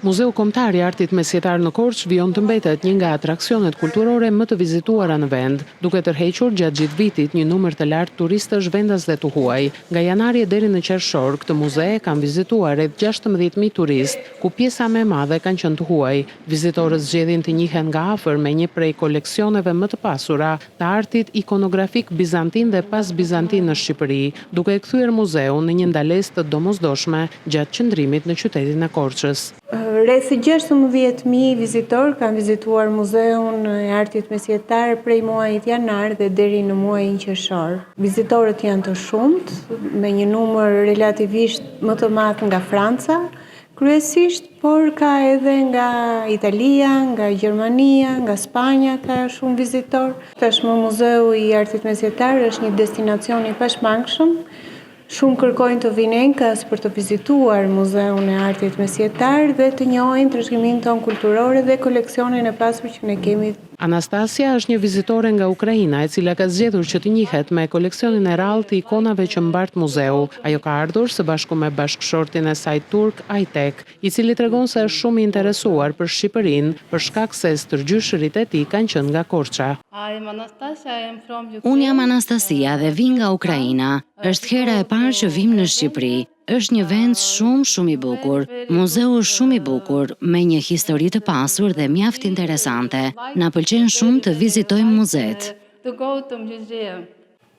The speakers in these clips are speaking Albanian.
Muzeu Kombëtar i Artit Mesjetar në Korçë vijon të mbetet një nga atraksionet kulturore më të vizituara në vend, duke tërhequr gjatë gjithë vitit një numër të lartë turistësh vendas dhe të huaj. Nga janari e deri në qershor, këtë muze e kanë vizituar rreth 16.000 turistë, ku pjesa më e madhe kanë qenë të huaj. Vizitorët zgjedhin të njihen nga afër me një prej koleksioneve më të pasura të artit ikonografik bizantin dhe pas-bizantin në Shqipëri, duke e kthyer muzeun në një ndalesë të domosdoshme gjatë qëndrimit në qytetin e Korçës. Rreth 16.000 vizitorë kanë vizituar Muzeun e Artit Mesjetar prej muajit janar dhe deri në muajin qershor. Vizitorët janë të shumtë, me një numër relativisht më të madh nga Franca, kryesisht, por ka edhe nga Italia, nga Gjermania, nga Spanja ka shumë vizitorë. Tashmë Muzeu i Artit Mesjetar është një destinacion i pashmangshëm. Shumë kërkojnë të vinë enkas për të vizituar Muzeun e Artit Mesjetar dhe të njohin trashëgiminë tonë kulturore dhe koleksionin e pasur që ne kemi. Anastasia është një vizitore nga Ukraina, e cila ka zgjedhur që të njihet me koleksionin e rrallë të ikonave që mbart muzeu. Ajo ka ardhur së bashku me bashkëshortin e saj turk Aytek, i cili tregon se është shumë i interesuar për Shqipërinë, për shkak se stërgjyshërit e tij kanë qenë nga Korça. Unë jam Anastasia dhe vij nga Ukraina. Është hera e parë që vim në Shqipëri. Është një vend shumë shumë i bukur. Muzeu është shumë i bukur, me një histori të pasur dhe mjaft interesante. Na pëlqen shumë të vizitojmë muzetë.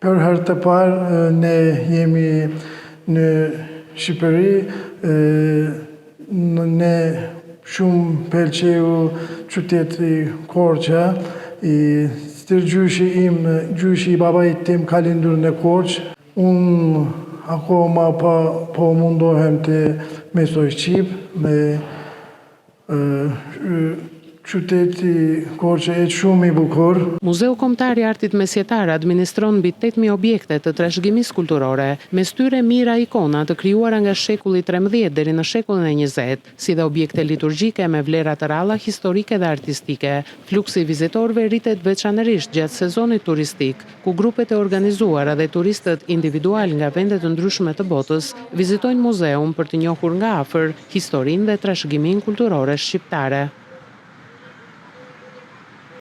Për herë të parë ne jemi në Shqipëri, ne shumë pëlqeu qyteti Korça, stërgjyshi im, gjyshi i babait tim ka lindur në Korçë. Unë akoma po mundohem të mësoj shqip me qyteti Korçë është shumë i bukur. Muzeu Kombëtar i Artit Mesjetar administron mbi 8000 objekte të trashëgimisë kulturore, mes tyre mijëra ikona të krijuara nga shekulli 13 deri në shekullin e 20, si dhe objekte liturgjike me vlera të rralla historike dhe artistike. Fluksi i vizitorëve rritet veçanërisht gjatë sezonit turistik, ku grupet e organizuara dhe turistët individual nga vende të ndryshme të botës vizitojnë muzeun për të njohur nga afër historinë dhe trashëgiminë kulturore shqiptare.